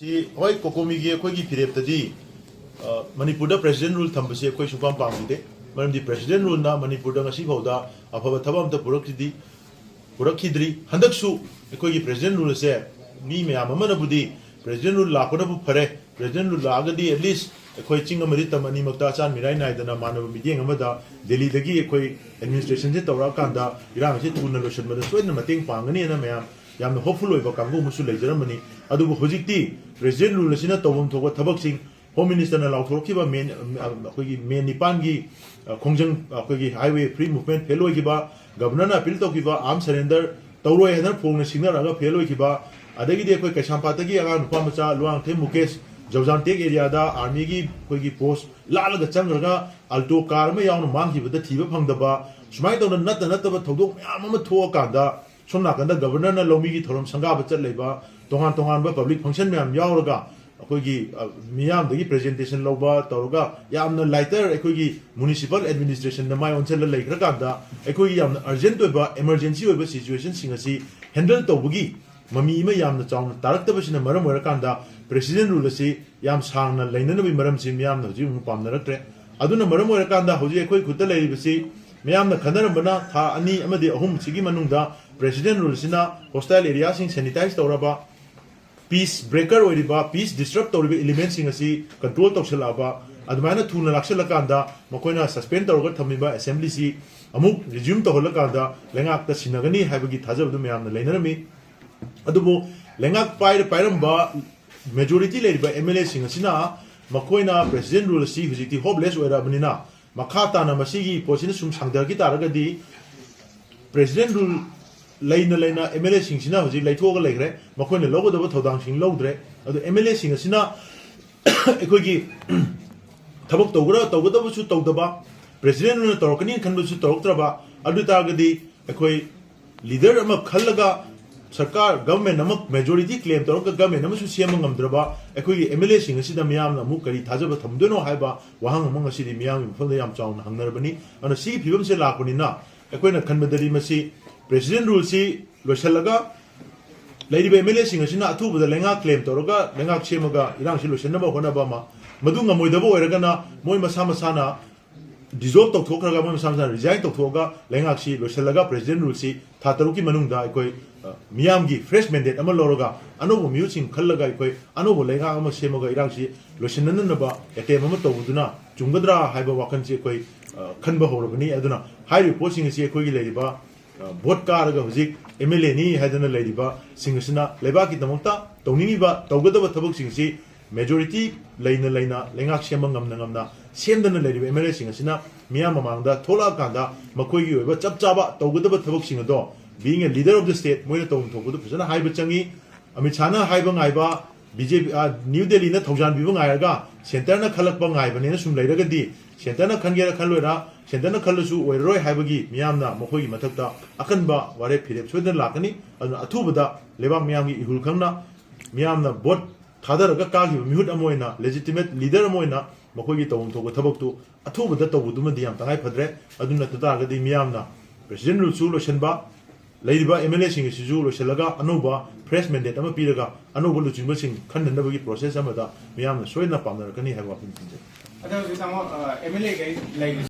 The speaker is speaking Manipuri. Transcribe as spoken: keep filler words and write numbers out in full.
ꯁꯤ, ꯍꯣꯏ, ꯀꯣꯀꯣꯃꯤꯒꯤ ꯑꯩꯈꯣꯏꯒꯤ ꯐꯤꯔꯦꯞꯇꯗꯤ, ꯑ, ꯃꯅꯤꯄꯨꯔꯗ President Rule ꯊꯝꯕꯁꯤ ꯑꯩꯈꯣꯏ ꯁꯨꯡꯄꯥꯝ ꯄꯥꯝꯈꯤꯗꯦ꯫ ꯃꯔꯝꯗꯤ President Ruleꯅ ꯃꯅꯤꯄꯨꯔꯗ ꯉꯁꯤ ꯐꯥꯎꯗ ꯑꯐꯕ ꯊꯕꯛ ꯑꯝꯇ ꯄꯨꯔꯛꯈꯤꯗꯤ-, ꯄꯨꯔꯛꯈꯤꯗ꯭ꯔꯤ꯫ ꯍꯟꯗꯛꯁꯨ ꯑꯩꯈꯣꯏꯒꯤ President Rule ꯑꯁꯦ ꯃꯤ ꯃꯌꯥꯝ ꯑꯃꯅꯕꯨꯗꯤ President Rule ꯂꯥꯛꯄꯅꯕꯨ ꯐꯔꯦ, President Rule ꯂꯥꯛꯑꯒꯗꯤ at least ꯑꯩꯈꯣꯏ ꯆꯤꯡ ꯑꯃꯗꯤ ꯇꯝ ꯑꯅꯤꯃꯛꯇ ꯑꯆꯥꯟ ꯃꯤꯔꯥꯏ ꯅꯥꯏꯗꯅ ꯃꯥꯟꯅꯕ ꯃꯤꯠꯌꯦꯡ ꯑꯃꯗ ꯗꯦꯜꯂꯤꯗꯒꯤ ꯑꯩꯈꯣꯏ administrationꯁꯦ ꯇꯧꯔꯛꯑꯀꯥꯟꯗ ꯏꯔꯥꯡꯁꯤ ꯊꯨꯅ ꯂꯣꯏꯁꯤꯟꯕꯗ ꯁꯣꯏꯗꯅ ꯃꯇꯦꯡ ꯄꯥꯡꯒꯅꯤꯅ ꯃꯌꯥꯝ ꯌꯥꯝꯅ hopeful ꯑꯣꯏꯕ ꯀꯥꯡꯕꯨ ꯑꯃꯁꯨ ꯂꯩꯖꯔꯝꯕꯅꯤ꯫ ꯑꯗꯨꯕꯨ ꯍꯧꯖꯤꯛꯇꯤ President Rule ꯑꯁꯤꯅ ꯇꯧꯐꯝ ꯊꯣꯛꯄ ꯊꯕꯛꯁꯤꯡ, Home Ministerꯅ ꯂꯥꯎꯊꯣꯔꯛꯈꯤꯕ ꯃꯦ, ꯑꯩꯈꯣꯏꯒꯤ ꯃꯦ ꯅꯤꯄꯥꯟꯒꯤ, ꯑ, ꯈꯣꯡꯖꯪ, ꯑꯩꯈꯣꯏꯒꯤ highway free movement fail ꯑꯣꯏꯈꯤꯕ, Governorꯅ appeal ꯇꯧꯈꯤꯕ arm surrender ꯇꯧꯔꯣꯏ ꯍꯥꯏꯗꯅ ꯐꯣꯡꯅ ꯁꯤꯡꯅꯔꯛꯑꯒ fail ꯑꯣꯏꯈꯤꯕ, ꯑꯗꯒꯤꯗꯤ ꯑꯩꯈꯣꯏ ꯀꯩꯁꯥꯝꯄꯥꯠꯇꯒꯤ ꯑꯉꯥꯡ ꯅꯨꯄꯥ ꯃꯆꯥ ꯂꯨꯋꯥꯡꯊꯦꯝ ꯃꯨꯀꯦꯁ ꯖꯧꯖꯥꯟꯇꯦꯛ areaꯗ armyꯒꯤ ꯑꯩꯈꯣꯏꯒꯤ post ꯂꯥꯜꯂꯒ ꯆꯪꯈ꯭ꯔꯒ Alto car ꯑꯃ ꯌꯥꯎꯅ ꯃꯥꯡꯈꯤꯕꯗ ꯊꯤꯕ ꯐꯪꯗꯕ, ꯁꯨꯃꯥꯏꯅ ꯇꯧꯗꯅ ꯅꯠꯇ ꯅꯠꯇꯕ ꯊꯧꯗꯣꯛ ꯃꯌꯥꯝ ꯑꯃ ꯊꯣꯛꯑꯀꯥꯟꯗ ꯁꯣꯝ ꯅꯥꯀꯟꯗ Governorꯅ ꯂꯧꯃꯤꯒꯤ ꯊꯧꯔꯝ ꯁꯪꯒꯥꯕ ꯆꯠ ꯂꯩꯕ, ꯇꯣꯉꯥꯟ ꯇꯣꯉꯥꯟꯕ public function ꯃꯌꯥꯝ ꯌꯥꯎꯔꯒ ꯑꯩꯈꯣꯏꯒꯤ, ꯑ, ꯃꯤꯌꯥꯝꯗꯒꯤ presentation ꯂꯧꯕ ꯇꯧꯔꯒ ꯌꯥꯝꯅ lighter ꯑꯩꯈꯣꯏꯒꯤ municipal administrationꯗ ꯃꯥꯏ ꯑꯣꯟꯁꯤꯜꯂ ꯂꯩꯈ꯭ꯔꯀꯥꯟꯗ ꯑꯩꯈꯣꯏꯒꯤ ꯌꯥꯝꯅ urgent ꯑꯣꯏꯕ, emergency ꯑꯣꯏꯕ situationꯁꯤꯡ ꯑꯁꯤ handle ꯇꯧꯕꯒꯤ ꯃꯃꯤ ꯑꯃ ꯌꯥꯝꯅ ꯆꯥꯎꯅ ꯇꯥꯔꯛꯇꯕꯁꯤꯅ ꯃꯔꯝ ꯑꯣꯏꯔꯀꯥꯟꯗ President Rule ꯑꯁꯤ ꯌꯥꯝ ꯁꯥꯡꯅ ꯂꯩꯅꯅꯕꯒꯤ ꯃꯔꯝꯁꯤ ꯃꯤꯌꯥꯝꯅ ꯍꯧꯖꯤꯛ ꯑꯃꯨꯛ ꯄꯥꯝꯅꯔꯛꯇ꯭ꯔꯦ꯫ ꯑꯗꯨꯅ ꯃꯔꯝ ꯑꯣꯏꯔꯀꯥꯟꯗ ꯍꯧꯖꯤꯛ ꯑꯩꯈꯣꯏ ꯈꯨꯠꯇ ꯂꯩꯔꯤꯕꯁꯤ ꯃꯤꯌꯥꯝꯅ ꯈꯟꯅꯔꯝꯕꯅ ꯊꯥ ꯑꯅꯤ ꯑꯃꯗꯤ ꯑꯍꯨꯝꯁꯤꯒꯤ ꯃꯅꯨꯡꯗ President Ruleꯁꯤꯅ hostile areaꯁꯤꯡ sanitize ꯇꯧꯔꯕ, peace breaker ꯑꯣꯏꯔꯤꯕ, peace disturb ꯇꯧꯔꯤꯕ elementꯁꯤꯡ ꯑꯁꯤ control ꯇꯧꯁꯜꯂꯛꯑꯕ, ꯑꯗꯨꯃꯥꯏꯅ ꯊꯨꯅ ꯂꯥꯛꯁꯜꯂꯀꯥꯟꯗ ꯃꯈꯣꯏꯅ suspend ꯇꯧꯔꯒ ꯊꯝꯃꯤꯕ assemblyꯁꯤ ꯑꯃꯨꯛ resume ꯇꯧꯍꯜꯂꯀꯥꯟꯗ ꯂꯩꯉꯥꯛꯇ ꯁꯤꯟꯅꯒꯅꯤ ꯍꯥꯏꯕꯒꯤ ꯊꯥꯖꯕꯗꯨ ꯃꯌꯥꯝꯅ ꯂꯩꯅꯔꯝꯃꯤ꯫ ꯑꯗꯨꯕꯨ ꯂꯩꯉꯥꯛ ꯄꯥꯏꯔ-, ꯄꯥꯏꯔꯝꯕ majority ꯂꯩꯔꯤꯕ MLAꯁꯤꯡ ꯑꯁꯤꯅ ꯃꯈꯣꯏꯅ President Rule ꯑꯁꯤ ꯍꯧꯖꯤꯛꯇꯤ hopeless ꯑꯣꯏꯔꯛꯑꯕꯅꯤꯅ ꯃꯈꯥ ꯇꯥꯅ ꯃꯁꯤꯒꯤ ꯄꯣꯠꯁꯤꯅ ꯁꯨꯝ ꯁꯥꯡꯊꯔꯛꯈꯤ ꯇꯥꯔꯒꯗꯤ President Rule ꯂꯩꯅ ꯂꯩꯅ MLAꯁꯤꯡꯁꯤꯅ ꯍꯧꯖꯤꯛ ꯂꯩꯊꯣꯛꯑꯒ ꯂꯩꯈ꯭ꯔꯦ, ꯃꯈꯣꯏꯅ ꯂꯧꯒꯗꯕ ꯊꯧꯗꯥꯡꯁꯤꯡ ꯂꯧꯗ꯭ꯔꯦ꯫ ꯑꯗꯨ MLAꯁꯤꯡ ꯑꯁꯤꯅ ꯑꯩꯈꯣꯏꯒꯤ ꯊꯕꯛ ꯇꯧꯒꯗ-, ꯇꯧꯒꯗꯕꯁꯨ ꯇꯧꯗꯕ, President Ruleꯅ ꯇꯧꯔꯛꯀꯅꯤ ꯈꯟꯕꯁꯨ ꯇꯧꯔꯛꯇ꯭ꯔꯕ, ꯑꯗꯨ ꯑꯣꯏ ꯇꯥꯔꯒꯗꯤ ꯑꯩꯈꯣꯏ leader ꯑꯃ ꯈꯜꯂꯒ ꯁꯔꯀꯥꯔ, government ꯑꯃ majority claim ꯇꯧꯔꯒ government ꯑꯃꯁꯨ ꯁꯦꯝꯕ ꯉꯝꯗ꯭ꯔꯕ ꯑꯩꯈꯣꯏꯒꯤ MLAꯁꯤꯡ ꯑꯁꯤꯗ ꯃꯤꯌꯥꯝꯅ ꯑꯃꯨꯛ ꯀꯔꯤ ꯊꯥꯖꯕ ꯊꯝꯗꯣꯏꯅꯣ ꯍꯥꯏꯕ ꯋꯥꯍꯪ ꯑꯃ ꯉꯁꯤꯗꯤ ꯃꯤꯌꯥꯝꯒꯤ ꯃꯐꯝꯗ ꯌꯥꯝ ꯆꯥꯎꯅ ꯍꯪꯅꯔꯕꯅꯤ꯫ ꯑꯗꯨꯅ ꯁꯤꯒꯤ ꯐꯤꯕꯝꯁꯦ ꯂꯥꯛꯄꯅꯤꯅ ꯑꯩꯈꯣꯏꯅ ꯈꯟꯕꯗꯗꯤ ꯃꯁꯤ President Ruleꯁꯤ ꯂꯣꯏꯁꯤꯜꯂꯒ ꯂꯩꯔꯤꯕ ꯑꯦꯝ ꯑꯦꯜ ꯑꯦꯁꯤꯡ ꯑꯁꯤꯅ ꯑꯊꯨꯕꯗ ꯂꯩꯉꯥꯛ ꯀ꯭ꯂꯦꯝ ꯇꯧꯔꯒ ꯂꯩꯉꯥꯛ ꯁꯦꯝꯃꯒ ꯏꯔꯥꯡꯁꯤ ꯂꯣꯏꯁꯤꯟꯅꯕ ꯍꯣꯠꯅꯕ ꯑꯃ, ꯃꯗꯨ ꯉꯝꯃꯣꯏꯗꯕ ꯑꯣꯏꯔꯒꯅ ꯃꯣꯏ ꯃꯁꯥ ꯃꯁꯥꯅ ꯗꯤꯖꯣꯜꯕ ꯇꯧꯊꯣꯛꯈ꯭ꯔꯒ, ꯃꯣꯏ ꯃꯁꯥ ꯃꯁꯥꯅ ꯔꯤꯖꯥꯏꯟ ꯇꯧꯊꯣꯛꯑꯒ ꯂꯩꯉꯥꯛꯁꯤ ꯂꯣꯏꯁꯤꯜꯂꯒ ꯄ꯭ꯔꯦꯁꯤꯗꯦꯟ ꯔꯨꯜꯁꯤ ꯊꯥ ꯇꯔꯨꯛꯀꯤ ꯃꯅꯨꯡꯗ ꯑꯩꯈꯣꯏ, ꯑ, ꯃꯤꯌꯥꯝꯒꯤ ꯐ꯭ꯔꯦꯁ ꯃꯦꯟꯗꯦꯠ ꯑꯃ ꯂꯧꯔꯒ ꯑꯅꯧꯕ ꯃꯤꯍꯨꯠꯁꯤꯡ ꯈꯜꯂꯒ ꯑꯩꯈꯣꯏ ꯑꯅꯧꯕ ꯂꯩꯉꯥꯛ ꯑꯃ ꯁꯦꯝꯃꯒ ꯏꯔꯥꯡꯁꯤ ꯂꯣꯏꯁꯤꯟꯅꯅꯕ ꯑꯦꯇꯦꯝ ꯑꯃ ꯇꯧꯕꯗꯨꯅ ꯆꯨꯝꯒꯗ꯭ꯔꯥ ꯍꯥꯏꯕ ꯋꯥꯈꯜꯁꯤ ꯑꯩꯈꯣꯏ, ꯑ, ꯈꯟꯕ ꯍꯧꯔꯕꯅꯤ꯫ ꯑꯗꯨꯅ ꯍꯥꯏꯔꯤꯕ ꯄꯣꯠꯁꯤꯡ ꯑꯁꯤ ꯑꯩꯈꯣꯏꯒꯤ ꯂꯩꯔꯤꯕ, ꯑ, ꯚꯣꯠ ꯀꯥꯔꯒ ꯍꯧꯖꯤꯛ ꯑꯦꯝ ꯑꯦꯜ ꯑꯦꯅꯤ ꯍꯥꯏꯗꯅ ꯂꯩꯔꯤꯕꯁꯤꯡ ꯑꯁꯤꯅ ꯂꯩꯕꯥꯛꯀꯤꯗꯃꯛꯇ ꯇꯧꯅꯤꯡꯉꯤꯕ, ꯇꯧꯒꯗꯕ ꯊꯕꯛꯁꯤꯡꯁꯤ ꯃꯦꯖꯣꯔꯤꯇꯤ ꯂꯩꯅ ꯂꯩꯅ, ꯂꯩꯉꯥꯛ ꯁꯦꯝꯕ ꯉꯝꯅ ꯉꯝꯅ ꯁꯦꯝꯗꯅ ꯂꯩꯔꯤꯕ ꯑꯦꯝ ꯑꯦꯜ ꯑꯦꯁꯤꯡ ꯑꯁꯤꯅ ꯃꯤꯌꯥꯝ ꯃꯃꯥꯡꯗ ꯊꯣꯛꯂꯛꯑꯀꯥꯟꯗ ꯃꯈꯣꯏꯒꯤ ꯑꯣꯏꯕ ꯆꯞ ꯆꯥꯕ ꯇꯧꯒꯗꯕ ꯊꯕꯛꯁꯤꯡ ꯑꯗꯣ, being a leader of the state, ꯃꯣꯏꯅ ꯇꯧꯐꯝ ꯊꯣꯛꯄꯗꯨ ꯐꯖꯅ ꯍꯥꯏꯕ ꯆꯪꯉꯤ꯫ ꯑꯃꯤꯠ ꯁꯥꯍꯅ ꯍꯥꯏꯕ ꯉꯥꯏꯕ, ꯕꯤ ꯖꯦ ꯄꯤ, ꯑ, ꯅ꯭ꯌꯨ ꯗꯦꯜꯂꯤꯅ ꯊꯧꯖꯥꯟꯕꯤꯕ ꯉꯥꯏꯔꯒ ꯁꯦꯟꯇꯔꯅ ꯈꯜꯂꯛꯄ ꯉꯥꯏꯕꯅꯦꯅ ꯁꯨꯝ ꯂꯩꯔꯒꯗꯤ, ꯁꯦꯟꯇꯔꯅ ꯈꯟꯒꯦꯔꯥ ꯈꯜꯂꯣꯏꯔꯥ, ꯁꯦꯟꯇꯔꯅ ꯈꯜꯂꯁꯨ ꯑꯣꯏꯔꯔꯣꯏ ꯍꯥꯏꯕꯒꯤ ꯃꯤꯌꯥꯝꯅ ꯃꯈꯣꯏꯒꯤ ꯃꯊꯛꯇ ꯑꯀꯟꯕ ꯋꯥꯔꯦꯞ ꯐꯤꯔꯦꯞ ꯁꯣꯏꯗꯅ ꯂꯥꯛꯀꯅꯤ꯫ ꯑꯗꯨꯅ ꯑꯊꯨꯕꯗ ꯂꯩꯕꯥꯛ ꯃꯤꯌꯥꯝꯒꯤ ꯏꯍꯨꯜ ꯈꯪꯅ ꯃꯤꯌꯥꯝꯅ ꯚꯣꯠ ꯊꯥꯗꯔꯒ ꯀꯥꯈꯤꯕ ꯃꯤꯍꯨꯠ ꯑꯃ ꯑꯣꯏꯅ, ꯂꯦꯖꯤꯇꯤꯃꯦꯠ ꯂꯤꯗꯔ ꯑꯃ ꯑꯣꯏꯅ ꯃꯈꯣꯏꯒꯤ ꯇꯧꯐꯝ ꯊꯣꯛꯄ ꯊꯕꯛꯇꯨ ꯑꯊꯨꯕꯗ ꯇꯧꯕꯗꯨꯃꯗꯤ ꯌꯥꯝ ꯇꯉꯥꯏ ꯐꯗ꯭ꯔꯦ꯫ ꯑꯗꯨ ꯅꯠꯇ ꯇꯥꯔꯒꯗꯤ ꯃꯤꯌꯥꯝꯅ ꯄ꯭ꯔꯦꯁꯤꯗꯦꯟ ꯔꯨꯜꯁꯨ ꯂꯣꯏꯁꯤꯟꯕ, ꯂꯩꯔꯤꯕ ꯑꯦꯝ ꯑꯦꯜ ꯑꯦꯁꯤꯡ ꯑꯁꯤꯁꯨ ꯂꯣꯏꯁꯤꯜꯂꯒ ꯑꯅꯧꯕ ꯐ꯭ꯔꯦꯁ ꯃꯦꯟꯗꯦꯠ ꯑꯃ ꯄꯤꯔꯒ ꯑꯅꯧꯕ ꯂꯨꯆꯤꯡꯕꯁꯤꯡ ꯈꯟꯅꯅꯕꯒꯤ ꯄ꯭ꯔꯣꯁꯦꯁ ꯑꯃꯗ ꯃꯤꯌꯥꯝꯅ ꯁꯣꯏꯗꯅ ꯄꯥꯝꯅꯔꯛꯀꯅꯤ ꯍꯥꯏꯕ ꯋꯥꯐꯝ ꯊꯝꯖꯒꯦ꯫ ꯑꯗꯣ ꯍꯧꯖꯤꯛ ꯇꯥꯃꯣ, ꯑ, ꯑꯦꯝ ꯑꯦꯜ ꯑꯦꯈꯩ ꯂꯩꯔꯤ